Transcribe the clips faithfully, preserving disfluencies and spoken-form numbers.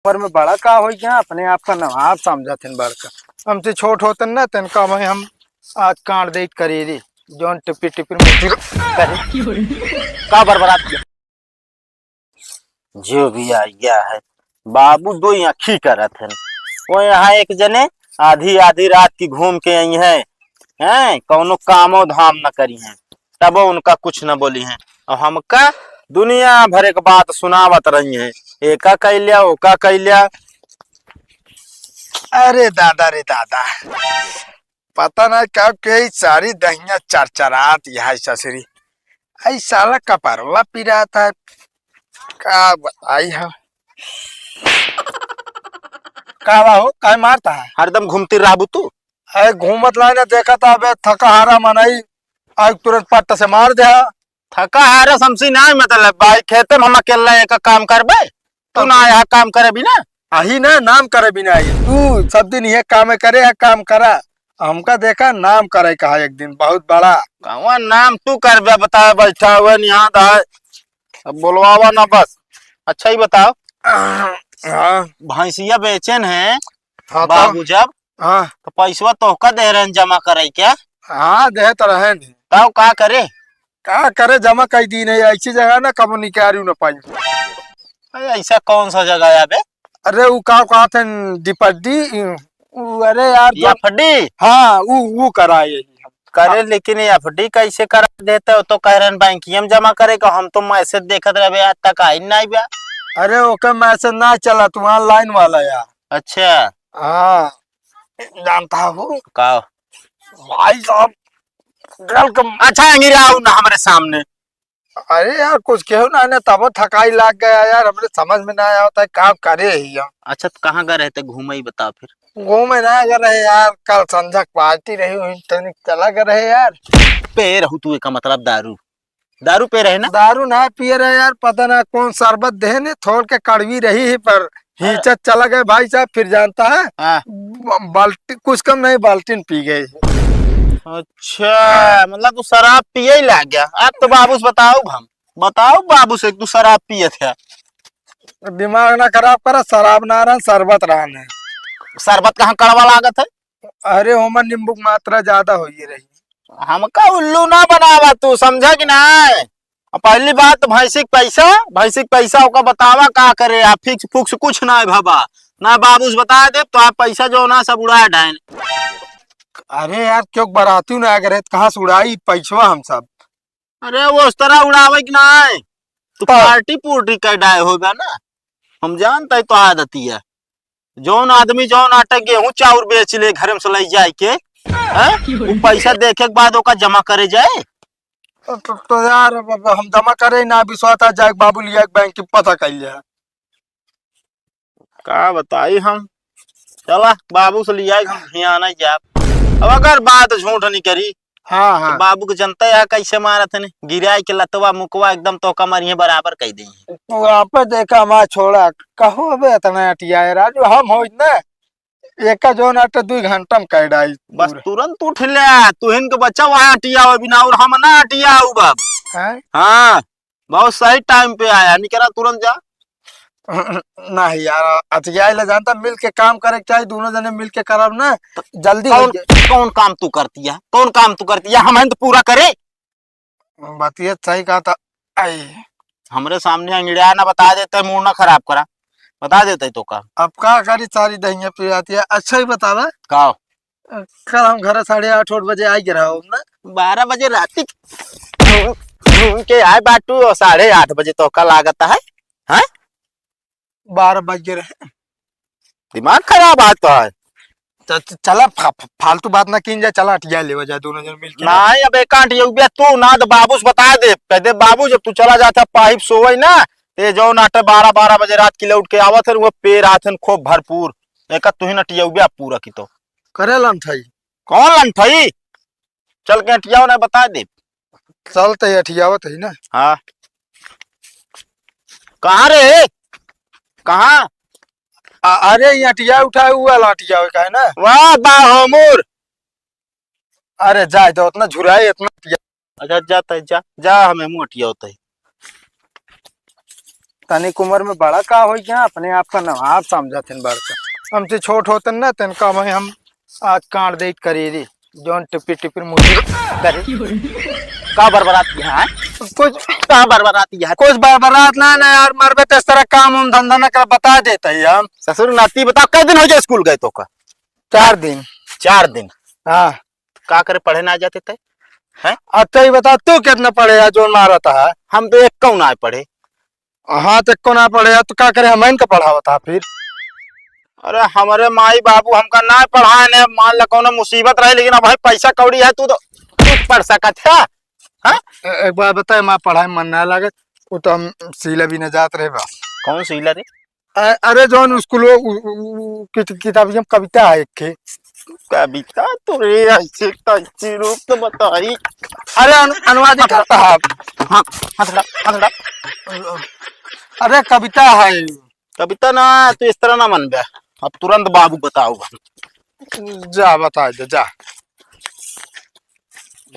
ऊपर में बड़ा का होइ गया, अपने आप का नवाब समझत हन बड़का। हमसे छोट होतन ना, तनका में हम आज काट देइत करेरी, जौन टिपिर टिपिर मुटिर करे। का बरबरात गया? जो भी आ गया है, बाबू दो आँखी करत हन। वो यहाँ एक जने आधी आधी रात की घूम के आई हैं, हैं, कौनो कामो धाम न करी हैं, तबो उनका कुछ न बोली हैं। और हमका दुनिया भर एक बात सुनावत रही हैं, एका कैल्या, ओका कैल्या। अरे दादा रे दादा, पता ना कब के ई सारी दहिया चरचरात यह ससुरी। आई साला कपरवा पिरात है, का बताई हम। का बा हो, काहे मारता है? हरदम घूमती रहबू तू। अरे घूमत लाए ना, देखा था अबे थका हारा मनई, आज तुरंत पट्ट से मार दे। थका हारा समसी ना, मतलब भाई खेते में हम अकेला एक काम करबे, तू ना यहाँ काम करे बिना। अही ना नाम करे बिना आई। तू सब दिन ये काम करे है, काम करा। हमका देखा नाम करे कहा एक दिन बहुत बड़ा। कौन नाम तू करबे, बताए बैठा हुए निहाद है। अब बोलवावा ना बस। अच्छा ही बताओ। हाँ। भैंसिया बेचेन है हाँ, तो? बाबू जब, हाँ। तो पैसवा तोहका दे रहे हैं जमा करे क्या? हाँ, दे तो रहे हैं। तब का करे? का करे, जमा कई दिन है, ऐसी जगह ना कबो निकारू ना पाई। अरे, ऐसा कौन सा जगह है बे? अरे, वो का कहते हैं, डिपड्डी, वो, अरे यार, जो एफडी? हाँ, वो, वो कराए। करे, लेकिन एफडी कैसे करा देते हो? तो कह रहे हैं बैंकिया में जमा करे का, हम तो मैसेज देखत रहबे, आज तक आई नहीं बा। अरे, ओके मैसेज ना चला, तू ऑनलाइन वाला यार। अच्छा। हाँ, जानता हूँ। का? भाई साहब, गल के अच्छा, अंगिरा आओ ना हमरे सामने। अरे यार, कुछ केहू ना, ना तब थकाई लाग गया यार, हमरे समझ में ना आवता है, का करे ही हम। अच्छा, तो कहाँ गए रहते घूमे, ही बताओ फिर। घूमे ना गए रहे यार, कल संझा के पार्टी रही हुई, तनी चला गए रहे यार। पे रहू तू, एका मतलब दारू, दारू पे रहे ना? दारू ना पिए रहे यार, पता ना कौन शरबत देहे ने, थोड़ के कड़वी रही ही, पर हाँ। हिचत चला गए भाई साहब, फिर जानता है हाँ। ब-, बाल्टी, कुछ कम नहीं, बाल्टीन पी गए। अच्छा, मतलब तू शराब पिए ही लाग गया। अब तो बाबू से बताओ, हम बताओ बाबू से, तू शराब पिए थे। दिमाग ना खराब करा, शराब ना रहन, शरबत रहन है। शरबत कहाँ कड़वा लागत है? अरे, ओमा नींबू की मात्रा ज्यादा होई रही। हमका उल्लू ना बनावा तू, समझा कि ना? अब पहली बात तो भैंसी के पैसा, भैंसी के पैसा ओका बतावा का करे, आ फिक्स फुक्स कुछ ना है बाबा। ना बाबू से बता दे तो आप पैसा जो ना सब उड़ा डाइन। अरे यार, क्यों बराती ना अगर है तो कहाँ से उड़ाई पैसवा हम सब? अरे वो उस तरह उड़ावे कि ना है, तू हाँ। पार्टी पुर्टी कर डाए होगा ना, हम जानते हैं तो आदती है। जौन आदमी जौन आटा गेहूं चाउर बेच ले घर में से लई जाए के, हैं? उ पैसा देखे के बाद ओका जमा करे जाए। तो, तो, तो यार, अब, अब हम जमा करे ना, विश्वास आ जाए, बाबू लिया के बैंक के पता कर लिया। का बताई हम, चला बाबू से लिया के हम हियाना जाब। अब अगर बात झूठ नहीं करी, हाँ, तो हाँ। बाबू के जनता यहाँ कैसे मारत है, गिराए के लतवा मुकवा एकदम तो कमरिये बराबर कह दे। तू आप देखा, हमार छोड़ा, कहो अबे इतना अटिया है राजू, हम हो ना, एका जौन आटे दुई घंटा में कह डाई बस पूरा। तुरंत उठ ले, तुहिन के बच्चा वहाँ अटिया हो बिना और हम ना अटिया हो बाब। हैं? हाँ, बहुत सही टाइम पे आया, निकला तुरंत जा। नहीं यार, अतियाए ले जानता, मिल के काम करे के चाहिए, दोनों जने मिल के करब ना, जल्दी हो कौन, जाए। कौन काम तू करती है, कौन काम तू करती है, हम हैं तो पूरा करे। बतिया सही कहा था। आई। हमरे सामने अंगड़िया ना बता देते, मूड ना खराब करा, बता देते तो का। अब का करी, सारी दहिया पिराती है। अच्छा ही बतावा। का? कल हम घर साढ़े आठ, आठ बजे आ गए रहो ना। बारह बजे राती घूम, घूम के आए बाटू और साढ़े आठ बजे तो का लागत है, हैं? बारह बज गए रहे। दिमाग खराब आज तो है। च-, च-, चला फा-, फा-, फालतू बात ना कीन जाए, चला अटिया लेवा जाए दोनों जन मिल के। नहीं, अब एक आंट ये उबिया तू ना तो बाबू से बता दे, कह दे बाबू जब तू चला जाता पाइप सोवई ना, ते जौन आटे बारह, बारह बजे रात की लौट के आवत है, वो पेड़ आत है खूब भरपूर, एक तू ही नटिया उबिया पूरा की तो। करे लंठई। कौन लंठई? चल के अटियाओ ना बता दे। चल ते अटियावत है ना। हाँ। कहाँ रे? कहाँ? अ-, अरे ये अटिया उठाए हुआ लाटिया का है ना? वाह बा हमूर। अरे जाए दो, उतना झुराए, इतना अटिया। अच्छा जा तै जा, जा हमें मुँह अटिया होता है। तनिक उम्र में बड़ा का होइ गया, अपने आप का नवाब समझत हन बड़का। हमसे छोट होतन ना, तनका भाई हम आज काट देइत करीरी, जौन टिपिर टिपिर मुड़ी करे। का बरबरात है? कुछ का बरबरात है? कुछ बरबरात ना, ना यार, मरबे तो इस तरह काम हम धंधा ना कर, बता देते ही हम। ससुर नाती बताओ, कै दिन होइ गए स्कूल गए तो का? चार दिन। चार दिन? हाँ। का करे, पढ़े ना जाते थे? हैं? अच्छा, ये बता, तू कितना पढ़े है, जो मारत है? हम तो एक कौन आए पढ़े। हाँ, तो एको ना पढ़े है, तो का करे, हम इनका पढ़ावत है फिर? अरे, हमरे माई बाबू हमका ना पढ़ाए ने, मान ला कौनो मुसीबत रहे, लेकिन अब भाई पैसा कौड़ी है, तू तो तू पढ़ सकत है। हाँ? ए-, एक बात बताए, माँ पढ़ाई में मन ना लागत, वो तो हम सीला भी ना जात रहे बा। कौन सीला रे? अ-, अरे, जौन स्कूल वो, उ-, उ-, उ-, कित-, किताबिया में कविता है एक ठे। कविता तो रे, ऐसे कैसे रूप तो बताई। अरे, अनु-, अनुवाद ही करता है। हाँ, हाँ, थोड़ा, हाँ, थोड़ा। अरे, कविता है। कविता ना, तू इस तरह ना मन बे। अब तुरंत बाबू बताओ। जा, बता दे, जा।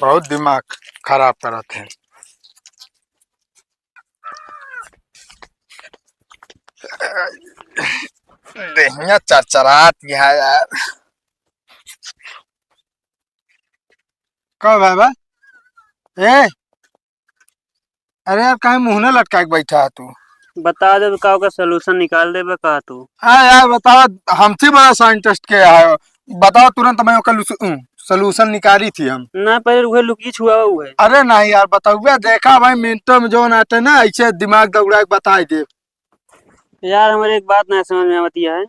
बहुत दिमाग खराब करत है। देहिया चरचरात गया यार। का बाबा? ए, अरे यार, काहे मुंह ना लटका के बैठा है तू? बता दे, का ओकर solution निकाल देबे का तू? हाँ यार, बताओ, हमसे बड़ा scientist के है? बताओ तुरंत, मैं ओकर लुस-, उम, solution निकाली थी हम। ना, पहले उहे लुकी छुआ हुए। अरे नहीं यार, बताओ, देखा भाई, मिनटों में जो आते ना, ऐसे दिमाग दौड़ा के बताई दे। यार, हमरे एक बात ना समझ में आवत है।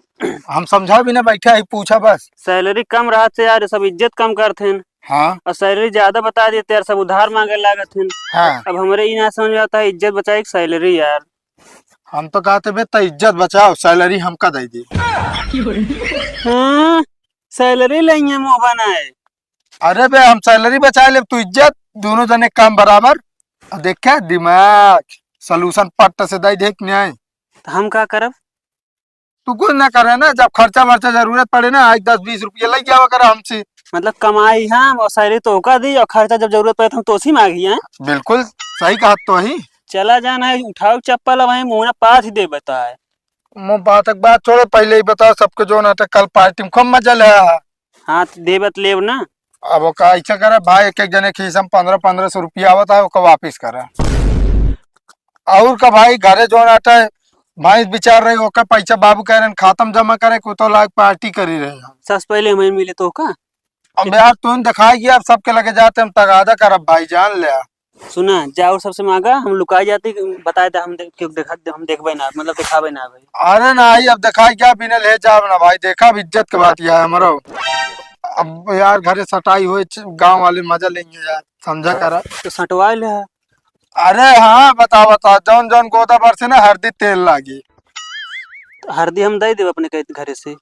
हम समझा भी ना बैठे ही, पूछा बस। Salary कम रहत से यार, सब इज्जत कम करत हैं। हाँ। और salary ज्यादा बता देते यार, सब उधार मांगे लागत हैं। हाँ। अब हमरे ई ना समझ में आवत है, इज्जत बचाए कि salary यार। हम तो कहते बे, त इज्जत बचाओ, salary हमका दे दे। हाँ, salary लेंगे मुंह बनाए। अरे बे, हम salary बचाए लेब, तू इज्जत, दोनों जने काम बराबर। अब देख क्या दिमाग, solution पट्ट से दे दे कि नहीं? तो हम का करब? तू कुछ ना करे ना, जब खर्चा वर्चा जरूरत पड़े ना, आज दस बीस रुपया लग जावा करे हमसे। मतलब कमाई हम और salary तो ओका दी और खर्चा जब जरूरत पड़े तो हम तोसी मांगी हैं। बिल्कुल सही कहत तो ही। चला जाना है, उठाओ चप्पल, अब वहीं मुंह ना पाथ ही दे बताए। मुंह बात एक बात छोड़ो, पहले ही बताओ सबके जो ना तो कल party में खूब मजा ले। हाँ, तो देबत लेब ना। अब ओका ऐसे करे भाई, एक एक जने खीसा में पन्द्रह पन्द्रह सौ रुपया आवत है, ओका वापिस करे। और का भाई, घरे जौन आटे, भाई विचार रही, ओका पैसा बाबू कह रहे हैं, खाता में जमा करे, को तो लाग party करी रहे हैं। सबसे पहले हमें मिले तो का? अब यार, तू दिखाई गया, अब सबके लगे जाते हम तगादा करब भाई, जान ले। सुना, जा और सबसे मांगा, हम लुकाई जाती, बताए दे, हम दे-, क्यों देखा, हम देखबे ना, मतलब दिखाबे ना भाई। अरे नहीं, अब दिखाई क्या, बिना ले जाब ना भाई, देखा, अब इज्जत के बात यह है हमारा। अब यार, घरे सटाई हुए, च-, गांव वाले मजा लेंगे यार, समझा करा। तो सटवा ले। अरे हाँ, बता, बता, जौन जौन गोदा भर से ना हरदी तेल लागी। तो हरदी हम दे देब अपने के घरे से।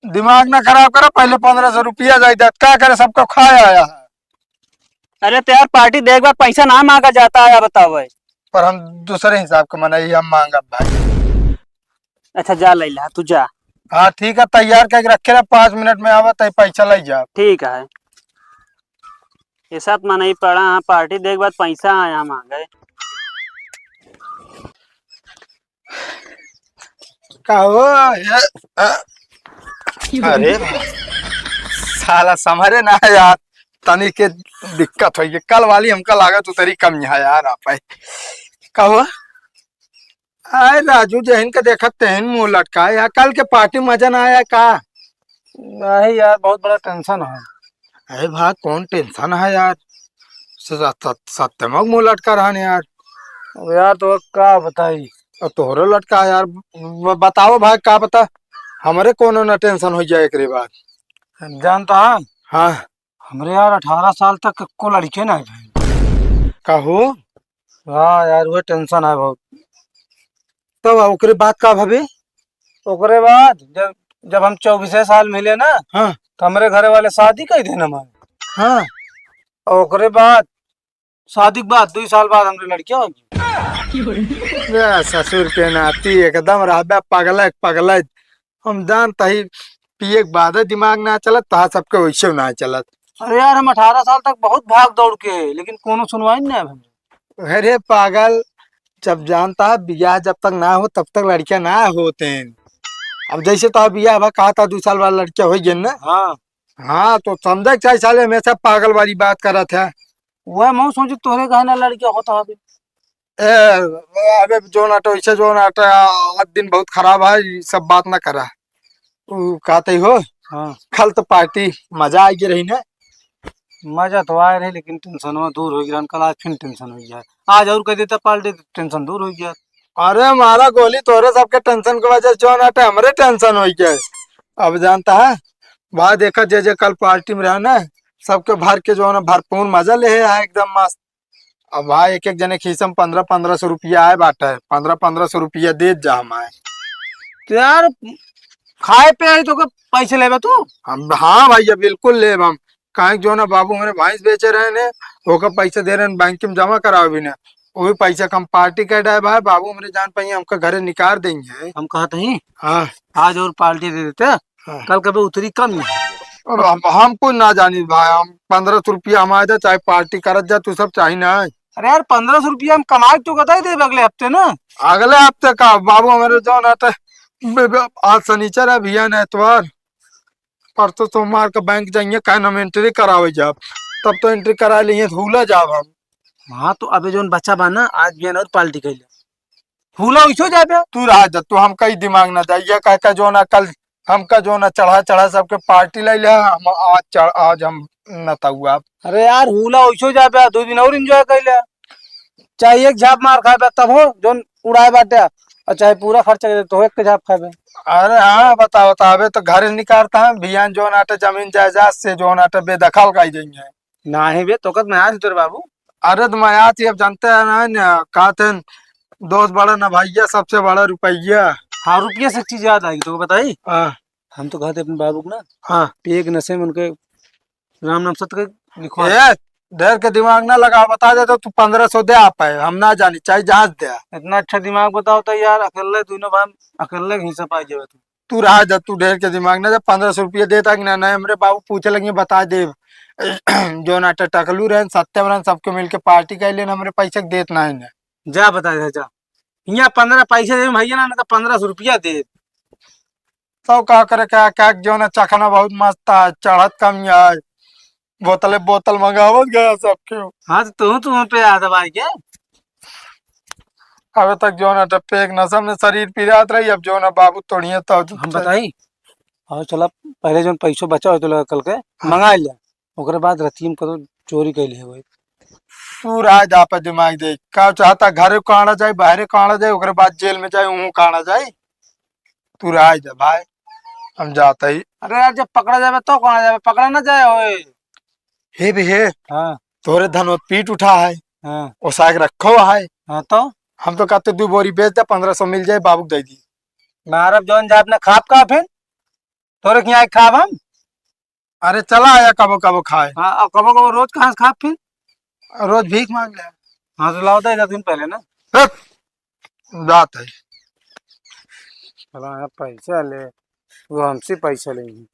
दिमाग ना खराब करा, पहले पन्द्रह सौ रुपया जाई देत, का करे, सबको खाए आया है। अरे तो यार, party देख बा, पैसा ना मांगा जाता है, बताओ भाई। पर हम दूसरे हिसाब के मनई, हम मांगब भाई। अच्छा, जा ले ला, तू जा। हाँ ठीक है, तैयार करके रखे रहे, पाँच मिनट में आवत है, पैसा ले जा। ठीक है, ये साथ मनई पड़ा, हाँ, party देख बाद पैसा आया मांगे। का हो? ये, अ, अरे, साला संभरे ना है यार, तनी के दिक्कत होइ गई। कल वाली हमका लागत उतरी कम यहाँ यार, आप है। का हो? आए राजू, जहिन के देखत तेहिन मुंह लटकाए यार, कल के party मजा ना आया का? नहीं यार, बहुत बड़ा tension है। अरे भाई, कौन tension है यार? स-, स-, स-, सत्यमा के मुंह लटका रहन यार। अब यार, तो का बताई? अब तोहरे लटका यार, ब-, बताओ भाई, का पता हमरे कोनो ना tension हो जाए एकरे बाद। जानता है? हाँ। हमरे यार, अठारह साल तक एको लड़के ना भइल। का हो? हाँ यार, वह tension है बहुत। तब ओकरे बाद का भवे? ओकरे बाद जब, जब हम चउबीसे साल मिले ना, हाँ। तो हमरे घरे वाले शादी कर देन हमारे। हाँ। और ओकरे बाद, शादी के बाद, दुई साल बाद हमरे लड़किया हो गई। बे ससुर के नाती एकदम रहबे पगलैत, पगलैत। हम जानत ही पिए के बाद दिमाग ना चलत, तहा सबके वैसे ना चलत। अरे यार, हम अठारह साल तक बहुत भाग दौड़ के है, लेकिन कोनो सुनवाई नहीं है। अरे पागल, जब जानता है, बियाह जब तक ना हो, तब तक लड़कियां ना होते हैं। अब जैसे तो बियाह भा कहा था, दो साल बाद लड़कियां हो गई ना। हाँ। हाँ, तो समझे के चाही, साले हमेशा पागल वाली बात करत है। वह मैं सोचू तोहरे कहे ना लड़कियां होता है। ए, अबे जो ना तो ऐसे जो ना तो आज दिन बहुत खराब है, ये सब बात ना करा। उ कहते हो, हाँ। कल तो पार्टी मजा आइगे रही ना। मजा तो आए रहे, लेकिन टेंशनवा दूर हो गया। कल आज फिर टेंशन हो गया। आज और कह देता पार्टी, तो टेंशन दूर हो गया। अरे मारा गोली, तोरे सबके टेंशन के वजह से जो ना तो हमरे टेंशन हो गया। अब जानता है भाई, देखा जे जे कल पार्टी में रहा ना, सबके भर के जो ना भरपूर मजा ले है, एकदम मस्त। अब भाई, एक एक जने खीसे में पन्द्रह पन्द्रह सौ रुपया आए बाटे, पन्द्रह पन्द्रह सौ रुपया देत जा हम आए। तो यार, खाए पे आई तो के पैसे लेबे तू? हम, हाँ भैया, बिल्कुल लेब हम। काहे कि जो ना बाबू हमरे भैंस बेचे रहे ने, ओकर पैसे दे रहे हैं, बैंक में जमा करावे भी ने। वही पैसा के हम पार्टी कर डाए भाई, बाबू हमरे जान पाइए, हमका घरे निकाल देंगे। हम कहत ही, हाँ। आज और पार्टी दे देते, हाँ। कल कभी उतरी कम नहीं। अब हम, हम कुछ ना जानी भाई, हम पन्द्रह सौ रुपया हम आ जा, चाहे पार्टी करत जा, तू सब चाही ना। अरे यार, पन्द्रह सौ रुपया हम कमाए तो कतई देब अगले हफ्ते ना। अगले हफ्ते का बाबू, हमारे जो ना तो बे-, बे-, आज शनिचर है भैया, ना एतवार, परसों सोमवार का बैंक जाइए, काहे ना हम एंट्री करावे जाब, तब तो एंट्री करा लिए, भूला जाब हम। हाँ, तो अबे जोन बचा बा ना, आज बिहान और पार्टी कैले। भूला उइसो जाबे। तू रहा जा, तू हमका ई दिमाग ना जाइए, कह के जो ना कल हमका जो ना चढ़ा चढ़ा सबके पार्टी ले ले, हम आज चढ़, आज हम नतौआ। अरे यार, हुला ओइसो जाबे, दो दिन और एंजॉय कर ले। चाहे एक झाप मार खाबे तब हो, जोन उड़ाए बाटे, और चाहे पूरा खर्चा कर दे, तो एक के झाप खाबे। अरे हाँ, बताओ, बतावे तो घर से निकालता है, बिहान जोन आटे जमीन जायदाद से जोन आटे बेदखल कर देंगे। नाही बे, तोकत मैं आज तोरे बाबू। अरे तो मैं आज ही अब जानते हैं ना, ना, कहते हैं, दोस्त बड़ा ना भैया, सबसे बड़ा रुपया। हाँ, रुपया से एक चीज याद आई, तो बताई? हाँ। हम तो कहते अपने बाबू को ना, हाँ। पेग नशे में उनके राम नाम सत्य के लिखवा। ए, ढेर के दिमाग ना लगा, बता दे तो तू पन्द्रह सौ दे आप है, हम ना जानी, चाहे जहाज दे। इतना अच्छा दिमाग बताओ तो यार, अकेले दोनों भाई अकेले घीसा पाई जावे तू। तू रहा जा, तू ढेर के दिमाग ना जा, पन्द्रह सौ रुपया देता कि ना, ना, हमरे बाबू पूछे लगे, बता दे। जो ना टटकलू रहन, सत्यम रहन, सबके मिलके पार्टी कर लेन, हमरे पैसे के देत ना है ना। जा बता दे, जा। यहाँ पन्द्रह पैसे दे भैया ना, ना तो पन्द्रह सौ रुपया दे। तो का करे, क्या, क्या, जो ना चखना बहुत मस्त है, चढ़त कम है, बोतले बोतल मंगावत गया सबके। हाँ, तो तू, तू पे याद भाई के? अबे तक जो ना टप्पे एक नशा में शरीर पिरात रही, अब जो ना बाबू तोड़िए तो हम बताई। और चला, पहले जो पैसो बचा हो तो लगा कल के हाँ। मंगा लिया, ओकरे बाद रतिया में कतो चोरी कैले है वही। तू राज आप दिमाग दे, का चाहता घरे काढ़ा जाए, बाहरे काढ़ा जाए, ओकरे बाद जेल में जाए, वहूँ काढ़ा जाए। तू राज दे भाई, हम जाता ही। अरे यार, जब पकड़ा जावे तो काढ़ा जावे, पकड़ा ना जाए होए। हे भी हे, हाँ। तोरे धन पीट उठा है, हाँ। ओसाक रखो है। हाँ तो? हम तो कहते दो बोरी बेच दे, पन्द्रह सौ मिल जाए, बाबू दे दी। मारब जौन जाब ना खाब का फिर? तोरे के यहाँ खाब हम? अरे चला आया कबो कबो खाए। हाँ, अब कबो कबो रोज कहाँ से खाब फिर? रोज भीख मांग ले। हाँ, तो लाओ दे दे दिन पहले ना। हट, बात है। चला यार, पैसा ले, वो हमसे पैसा लेंगे।